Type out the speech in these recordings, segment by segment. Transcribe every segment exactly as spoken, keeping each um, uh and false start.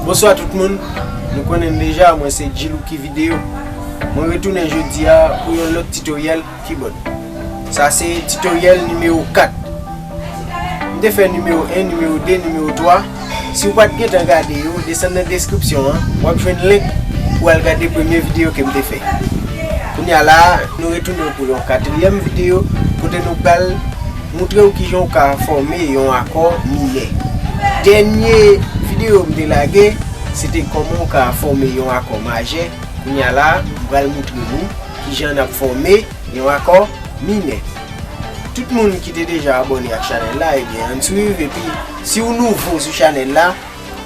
Bonswa tout moun, nou konnen m deja, mwen se Djilouki Videyo. Mwen retounen jodi a pou yon lòt titoryèl kibòd. Sa se titoryèl nimewo kat. M te fè nimewo en, nimewo de, nimewo twa. Si w pa t gentan gade yo, desann nan deskripsyon an, w ap jwenn link pou w al gade premye videyo ke m te fè. Kounye a la, nou retounen pou yon katriyèm videyo kote nou pral moutre w kijan w ka fòme yon akò minè. Dènye videyo m te lage, se te kòman w ka fòme yon akò majè. Kounye a la, m pral moutre nou kijan n ap fòme yon akò minè. Tout moun ki te deja abòne ak chanèl la, ebyen, ann swiv, epi si w nouvo sou chanèl la,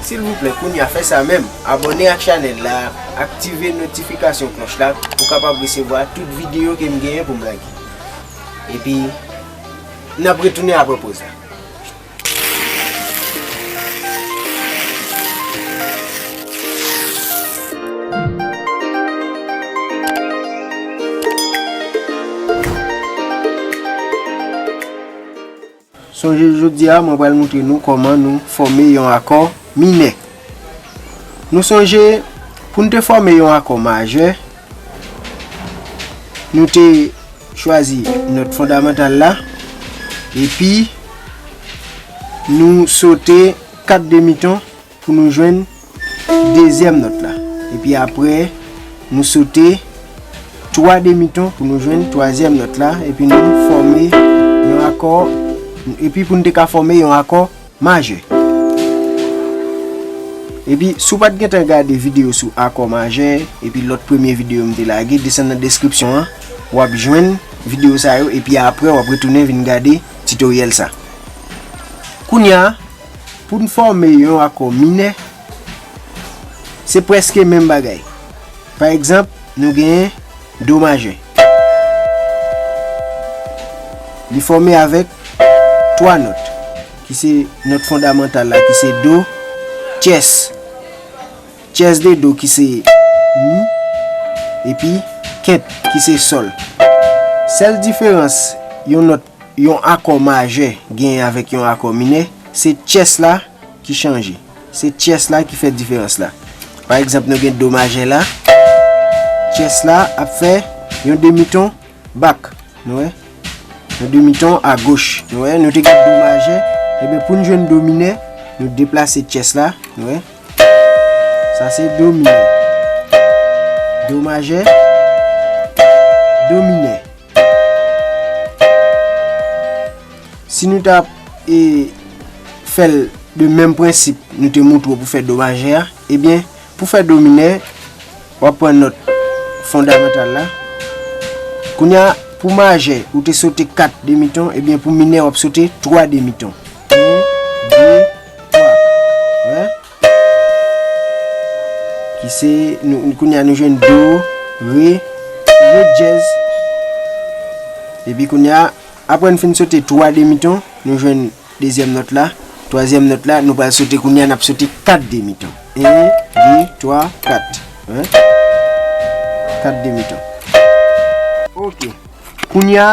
silvouplè, kounye a fè sa menm. Abòne ak chanèl la, aktive notifikasyon klòch la pou w kapab resevwa tout videyo ke m genyen pou m lage. Epi, n ap retounen apre poz la. Sonje jodi a, mwen pral moutre nou kòman nou fòme yon akò minè. Nou sonje, pou n te fòme yon akò majè, nou te chwazi nòt fondamantal la, epi nou sote kat demiton pou nou jwenn dezyèm nòt la. Epi apre, nou sote twa demiton pou nou jwenn twazyèm nòt la, epi nou fòme yon akò, epi pou n te ka fòme yon akò majè. Epi, si w pa t gentan gade videyo sou akò majè, epi lòt premye videyo m te lage, desann nan deskripsyon an, w ap jwenn videyo sa yo, epi apre, w ap retounen vin gade titoryèl sa. Kounye a, pou n fòme yon akò minè, se prèske menm bagay. Pa egzanp, nou genyen do majè. Li fòme avèk twa nòt, ki se nòt fondamantal la, ki se do, tyès, tyès de do, ki se mi, epi kent, ki se sòl. Sèl diferans yon nòt, yon akò majè genyen avèk yon akò minè, se tyès la ki chanje. Se tyès la ki fè diferans la. Pa egzanp, nou gen do majè la. Tyès la ap fè yon demiton bak. Nou wè? Yon demiton agoch. Nou wè? Nou te gen do majè. Ebyen, pou n jwenn do minè, nou deplase tyès la. Nou wè? Sa se do minè. Do majè. Do minè. Si nou t ap, e, fè l de menm prensip nou te moutre w pou fè do majè a, ebyen, pou fè do minè, w ap pran nòt fondamantal la. Kounye a, pou majè, ou te sote kat demiton, ebyen, pou minè, w ap sote twa demiton. En, de, twa. Wè? Ki se, nou, kounye a, nou jwenn do, re, re dyèz. Epi kounye a, apre n fin sote twa demiton, nou jwenn dezyèm nòt la. Twazyèm nòt la, nou pral sote kounye a, n ap sote kat demiton. En, de, twa, kat. Wè? Kat demiton. Oke. Kounye a,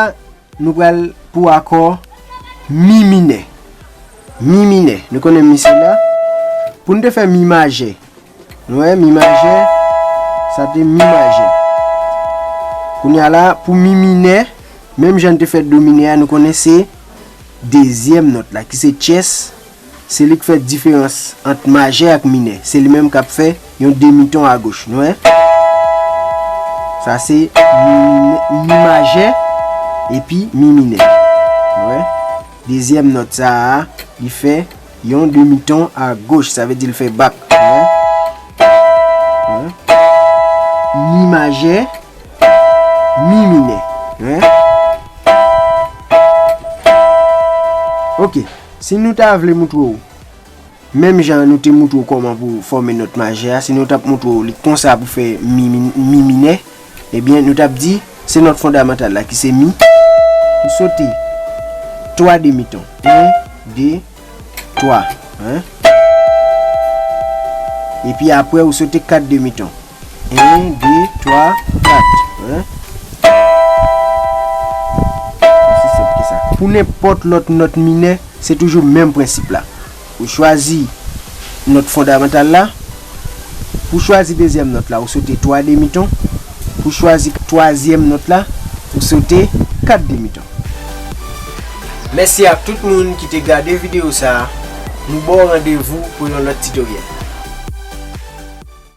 nou pral pou akò mi minè. Mi minè. Nou konnen mi se la. Pou n te fè mi majè. Nou wè, mi majè, sa te mi majè. Kounye a la, pou mi minè, menm jan n te fè do minè a, nou konnen se dezyèm nòt la, ki se tyès. Se li k fè diferans ant majè ak minè. Se li menm k ap fè yon demiton agoch. Nou wè? Sa se mi, mi majè epi mi minè. Nou wè? Dezyèm nòt sa a, li fè yon demiton agoch. Sa vle di l fè bak. Nou wè? Nou wè? Mi majè, mi minè. Nou wè? Oke. Si nou ta vle moutre w, menm jan nou te moutre w kòman pou fòme nòt majè a, si nou t ap moutre w li konsa pou fè mi, mi, mi minè, ebyen, nou t ap di, se nòt fondamantal la ki se mi, ou sote twa demiton. En, de, twa. Hein? Epi apre, ou sote kat demiton. En, de, twa, kat. Hein? Osi senp ke sa. Pou nenpòt lòt nòt minè, se toujou menm prensip la. Ou chwazi nòt fondamantal la, Pou chwazi dezyèm nòt la, ou sote twa demi ton. Pou chwazi twazyèm nòt la, ou sote kat demi ton. Mèsi ak tout moun ki te gade videyo sa a. Nou ba w randevou pou yon lòt titoryèl.